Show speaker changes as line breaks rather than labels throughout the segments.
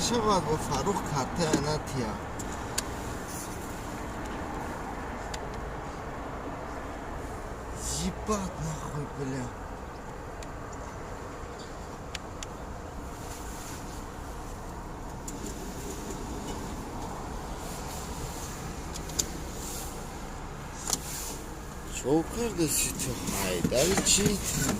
Нашавад, бо Фаррух картая натия. Ебать нахуй, бля. Чо кардаси ту, Ҳайдари? Чи ту?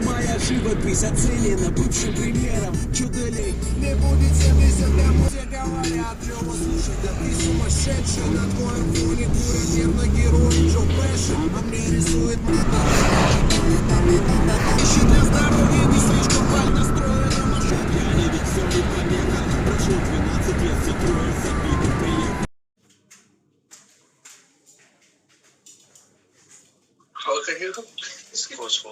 Моя живопись оценена бывшим премьером. Чуделей не будет 70 лет. Все говорят: Лева, слушай, да ты сумасшедший. На твоем фоне курят нервно герой Джо Пэши. А мне рисует Ищет для здоровья не слишком паль настроена машина.
Я не ведь все не помеха. Прошло 12 лет, все трое забитых приехали.
Сквозь.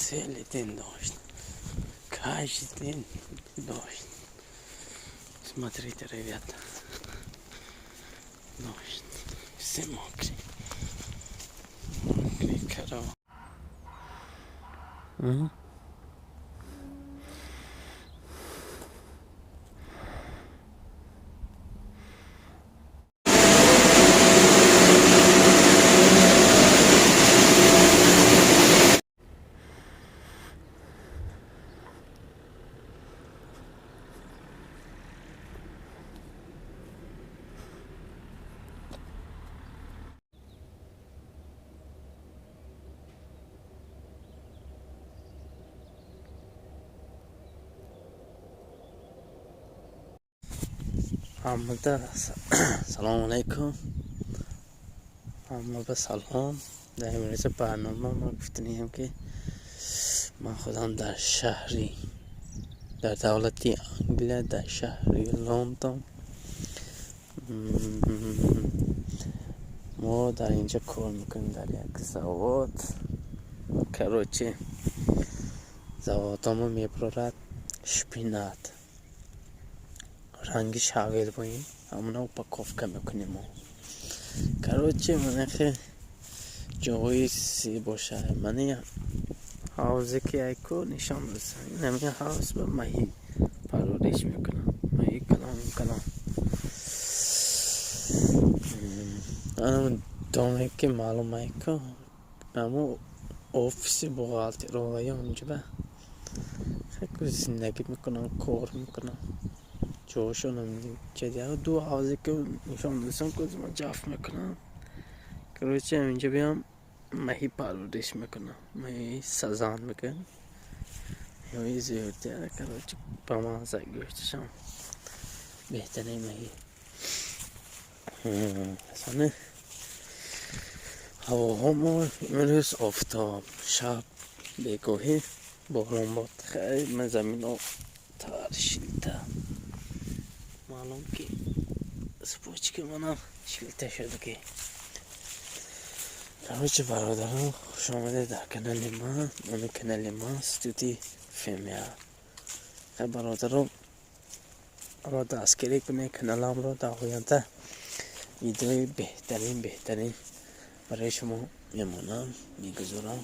Целый день дождь. Каждый день дождь. Смотрите, ребята. Дождь. Все мокрые. Мокрые корова. Ҳамада салому алайкум, ҳама ба салом. Дар имрӯза барнома ман гуфтаниям, ки ман худам дар шаҳри, дар давлати Англия, дар шаҳри Лондон. Мо дар инҷа кор мекунем дар як завод. Короче, заводомо мебарорад шпинат, ранги шавел боин, ҳамона упаковка мекунем мо. Короче, манахе ҷои си бошад, мани ҳавзе ки айку нишон даса, инами ҳавз ба маҳӣ парвариш мекунам, маҳи калон калон. Анам доме ки маълум айку, аму офиси бухгалтеровая, онҷа ба зиндагӣ мекунам, кор мекунам. Ҷошонам ду ҳавзе ки нишон дасам, кӯзма ҷаф мекунам. Короче, инҷа биям маҳӣ парвариш мекунам, маҳи сазан мекунам, маҳиҳои зиёдтар. Короче, ба мазза, гӯшташам беҳтарин маҳӣ. Асане ҳавоҳо мо имрӯз офтоб, шаб бегоҳӣ борон буд. Хеле замино тар шилта, маълум ки спучки манам шилта шуд ки. Короче, бародарон, хуш омадед дар канали ман. Номи канали ман Студи Фемия. Бародарон, ро дастгирӣ кунед каналамро, дар оянда видеои беҳтарин, беҳтарин барои шумо мемонам, мегузорам,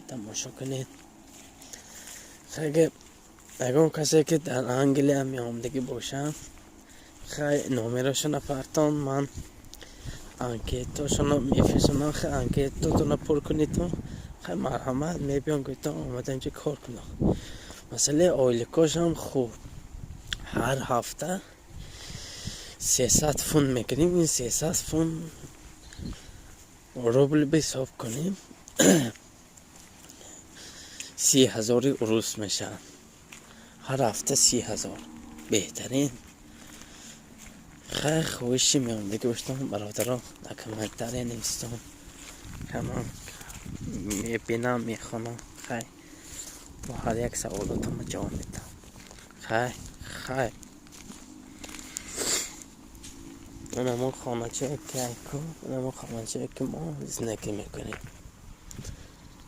тамошо кунед. Агар ягон касе ки дар Англия меомадагӣ бошанд, хай, номерошона партон, ман анкетошона мефирсонам. Хай, анкетотона пур кунедтон, хай, марҳамат, мебиём, гӯйтон, омада инҷа кор кунам. Масъалаи ойликошам хуб, ҳар ҳафта 300 фунт мекунем. Ин 300 фунт рубл бисоб кунем, 30 ҳазори урус мешавад. Ҳар ҳафта 30 ҳазор, беҳтарин. Хай, хоҳиши меомадагӣ боштам, бародарон, дар комментария нависитон, ман мебинам, мехонам. Хай, бо ҳар як саволотонро ҷавоб медиҳам. Хай, хай, инамон хоначае ки айку, инамон хоначае ки мо зиндагӣ мекунем.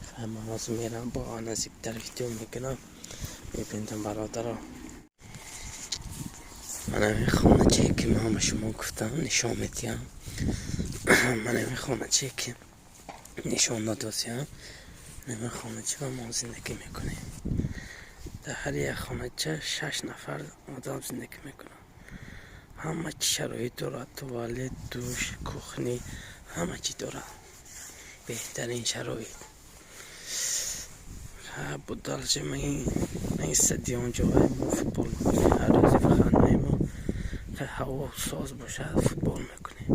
Хай, ман ҳозир мерам, бо наздиктар видео мекунам, мебинедам, бародарон. Манами хоначае ки ман ба шумо гуфтам, нишон медиҳам. Манами хоначае ки нишон додосиям, инами хонача мо зиндагӣ мекунем. Дар ҳар як хонача шаш нафар одам зиндагӣ мекунад. Ҳама чи шароит дорад: туалет, душ, кухня, ҳама чӣ дорад, беҳтарин шароит. Будалчи ин стадион, ҷоҳои мо футбол мекунем. Ҳар рӯзи выходной мо ҳаво соз бошад, футбол мекунем.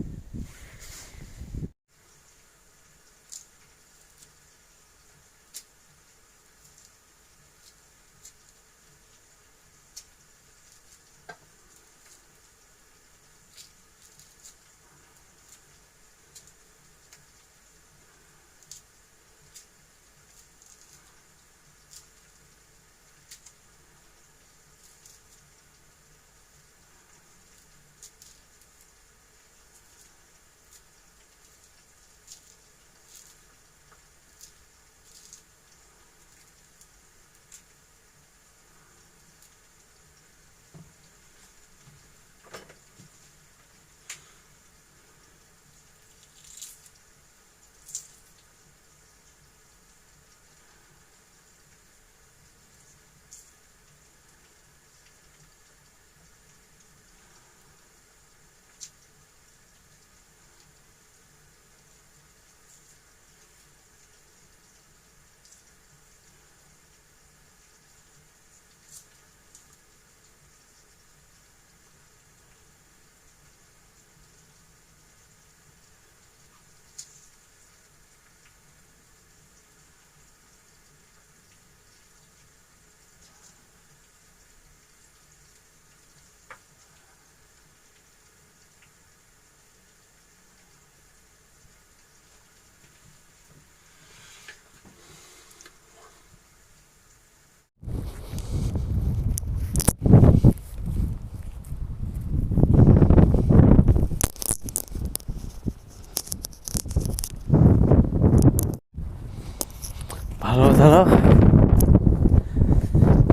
Бародаро,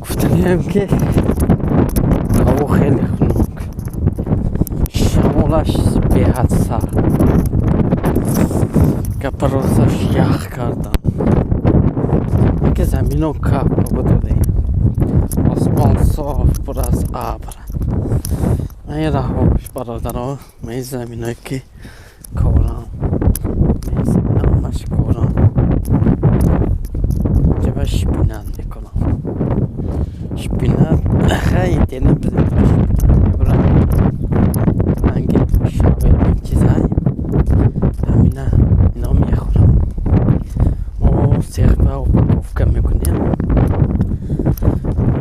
гуфтаниям, ки ҳаво хеле хунук, шамолаш беҳад сард. Гапа росташ, ях кардам, ки замино кап будоде, осмон соф, пур аз абр. Ман раҳош, бародаро, ман заминое ки корам, ман замино ҳамаш корам. Ҷаба шпинат мекунам, шпинат. Хай, интернет шпинат мебурам, ранги шавел чизай, ҳамина ино мехӯрам. Мо цехба упаковка мекунем.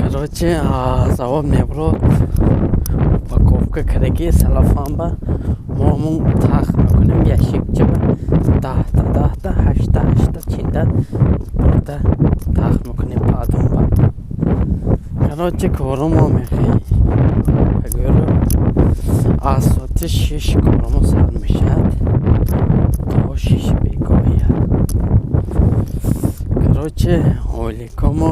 Короче, завод мебурод, упаковка кардаги салафанба, мо ҳамон тах мекунем, ящикчаба 10-та 10-та, 8-та 8-та чинда бурда тах мекунем падумба. Короче, коромо мехоҳӣ пагӯро, аз соати 6 коромо сар мешавад то 6 бегоҳия. Короче, ойликомо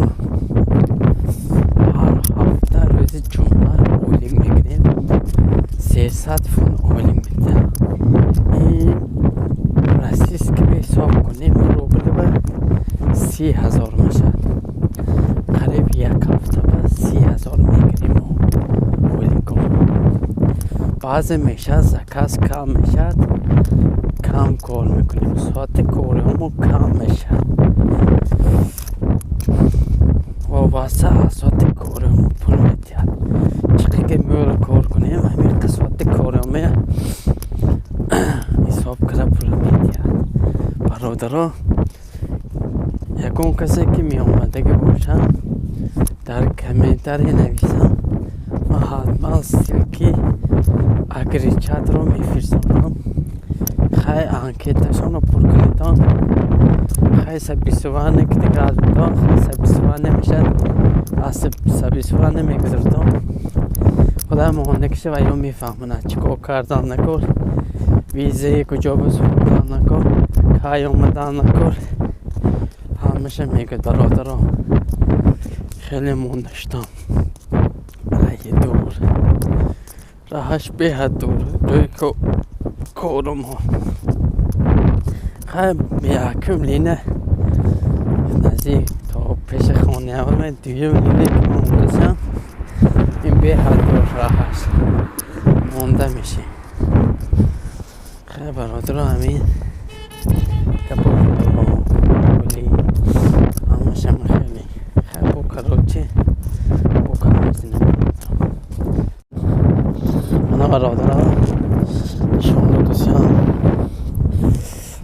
ҳар ҳафта рӯзи ҷумъа ойлик мегирем, 300 фунт ойлик медиҳам. Ин российский ба ҳисоб кунем, рубл ба 30 000 мешавад. Қариб як ҳафта ба 30 000 мегирем мо ойликом. Баъзе мешавад, заказ кам мешавад, кам кор мекунем, соати кориҳомо кам мешавад. Вобаста аз соати кориҳомо пул медиҳад. Чӣ қадр мӯр кор кунем, ҳамин соати кориҳомо ҳисоб карда пул медиҳад. Бародаро, ягон касе ки меомадагӣ бошанд, дар комментария нависам, ман ҳатман ссылки Агричатро мефирсонам. Хай, анкеташонро пур кунедон. Хай, собеседование ки дигар, хай, собеседование мешавад, аз собеседование мегузарадон. Худо монда ва ё мефаҳмонад, чӣ кор кардан накор, визаи куҷо бисупурдан накор, кай омадан накор, ҳамаша мегӯяд. Бародаро, хеле монда шудам, раҳи дур, раҳаш беҳад дур ҷои корумҳо. Хай, якум линия наздик то пеши хонаи аввал, дуюм линия ки мондасам, ин беҳад дур раҳаш, монда мешем. Хай, бародаро, ҳамин гапо оли ҳамашам хеле. Хай, бо, короче, бо кам мезанем. Мана, бародаро, нишон додусям,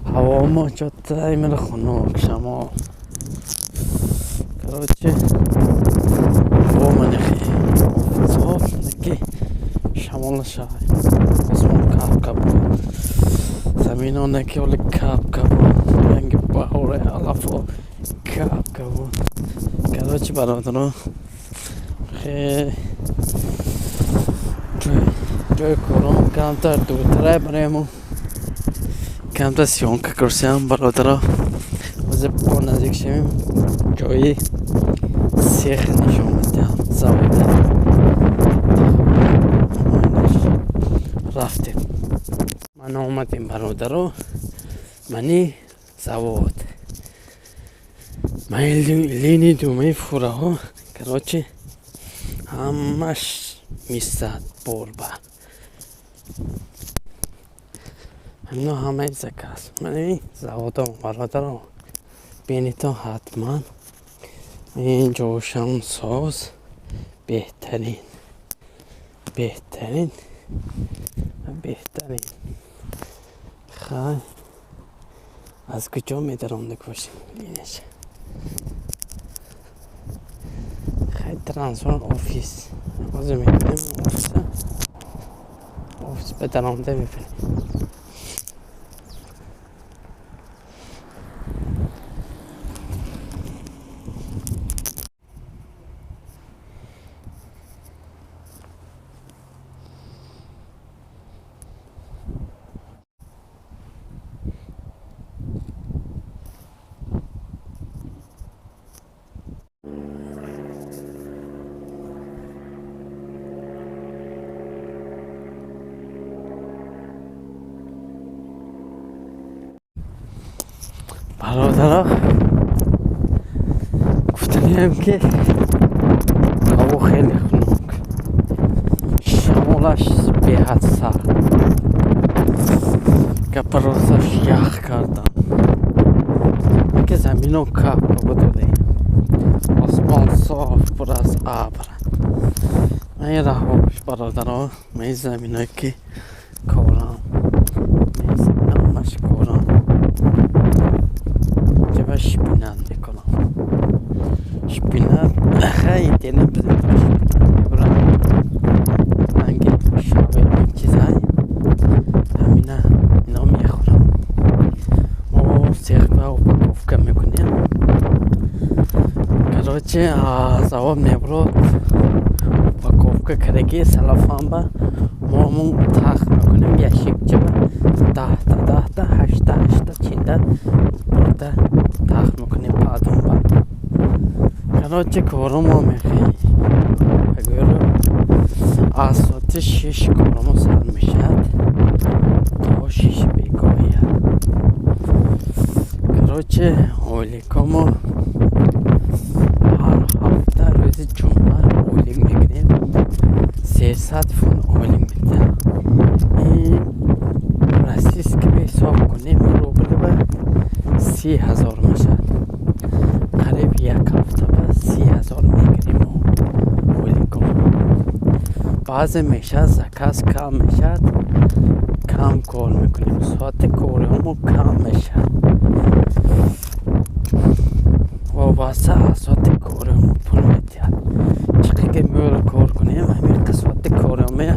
ҳавомо чота именно хунук, шамол. Короче, ҳаво манихи офтоб ки шамолаша, осмон кап кап буд, заминоне ки оли кап кап буд, ранги баҳори алафо кап кап буд. Короче, бародаро, хе ҷои кором камтар дуртарай, барои камтар съёмка курсиам. Бародаро, ҳозир бо наздик шавем, ҷои сех нишон медиҳам, завода рафтем. Ман омадем, бародаро, мани завод, ман линии думаи фураҳо. Короче, ҳамаш мисад борба, ҳамино ҳамаи заказ. Мани заводом, бародаро, бинитон ҳатман, ин ҷошам соз, беҳтарин, беҳтарин, беҳтарин. Хай, аз куҷо медаромдак бошем линияша? Хай, трансфер офис ҳозир мебинем, офиса, офис ба даромда мебинем. Бародаро, гуфтаниям ки ҳаво хеле хунук, шамолаш беҳад сард. Гапа росташ, ях кардам. Ки замино кап будуде, осмон соф, пур аз абр. Ман ин раҳош, бародаро, ман ин заминое ки корам, ман ин замино ҳамаш корам. Ҷаба шпинат мекунам. Шпинат хай интернет шпинат мебурам. Ранги шавел чизай ҳамина ино мехӯрам. Мо сехба упаковка мекунем. Короче, завод мебурод, упаковка кардаги салафанба мо ҳамон тах мекунем ящикчаба, 10-та 10-та, 8-та 8-та чинда бурда тах мекунем падумба. Короче, коромо мехоҳӣ пагӯро, аз соати 6 коромо сар мешавад то 6 бегоҳия. Короче, ойликомо ҳар ҳафта рӯзи ҷумъа ойлик мегирем, 300 фунт ойлик медиҳам. Ин российский ба ҳисоб кунем, рубли ба 30 000 мешавад. Қариб як ҳафта ба 30 000 мегирем мо ойликомо. Баъзе мешавад, заказ кам мешавад, кам кор мекунем, соати кориҳомо кам мешавад. Вобаста аз соати кориҳомо пул медиҳад. Чӣ қадр ки мӯл кор кунем, ҳамин қадр соати кориҳомо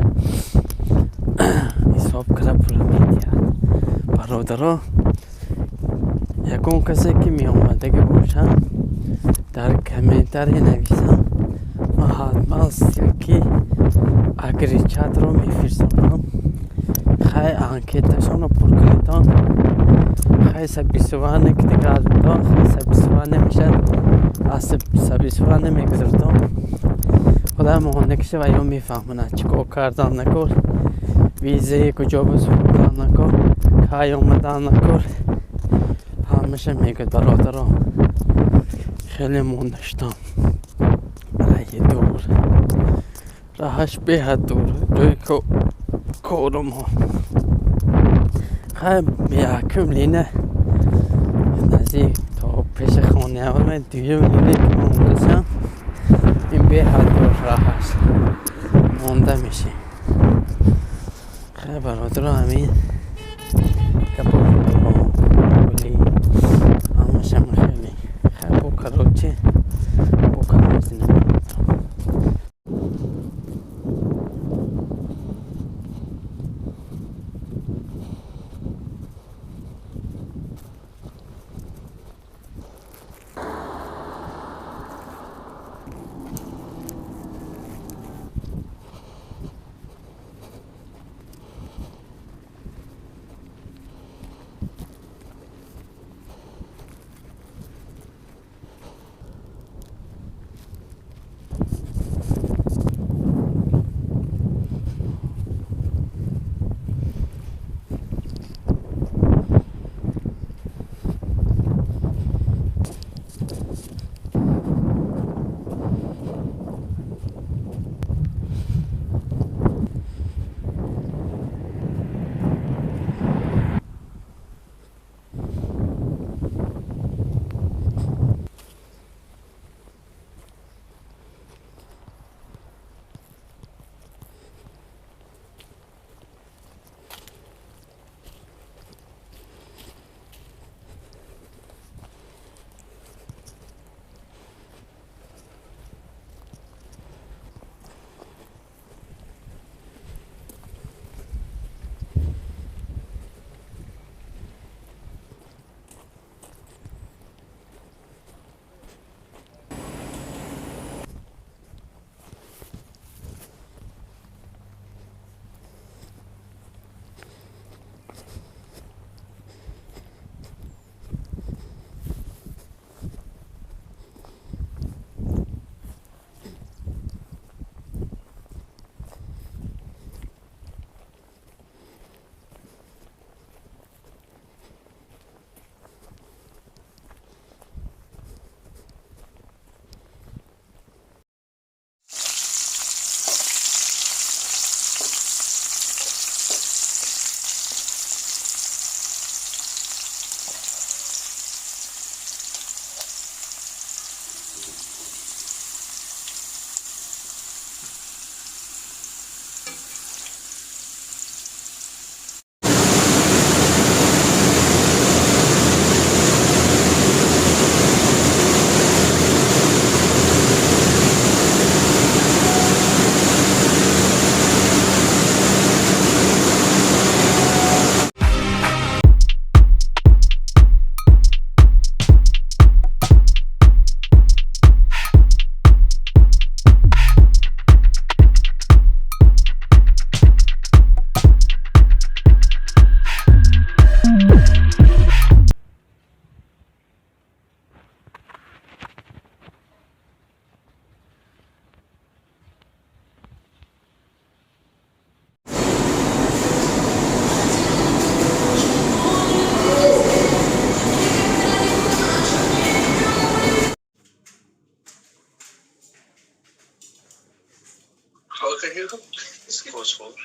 ҳисоб карда пул медиҳад. Бародаро, ягон касе ки меомадагӣ бошанд, дар комментария нависанд, ман ҳатман ссылки Агричатро мефирсонам. Хай, анкеташонро пур кунедон, хай, собеседование ки дигар, хай, собеседование мешавад, аз собеседование мегузарадон. Худо монда ва ё мефаҳмонад чӣ кор кардан накор, визаи куҷо бисупурдан накор, кай омадан накор, ҳамаша мегӯяд. Бародаро, хеле монда шудам. Раҳи дур, раҳаш беҳад дур ҷои кору мо. Хай, якум лина наздик то пеши хонаи аввал, дуюм лина ки мондасам, ин беҳад дур раҳаш, монда мешем. Хай, бародаро, ҳамин гапо оли ҳамашам хеле хай бо. Короче, бо кам мезанем.
Сипос, хуб.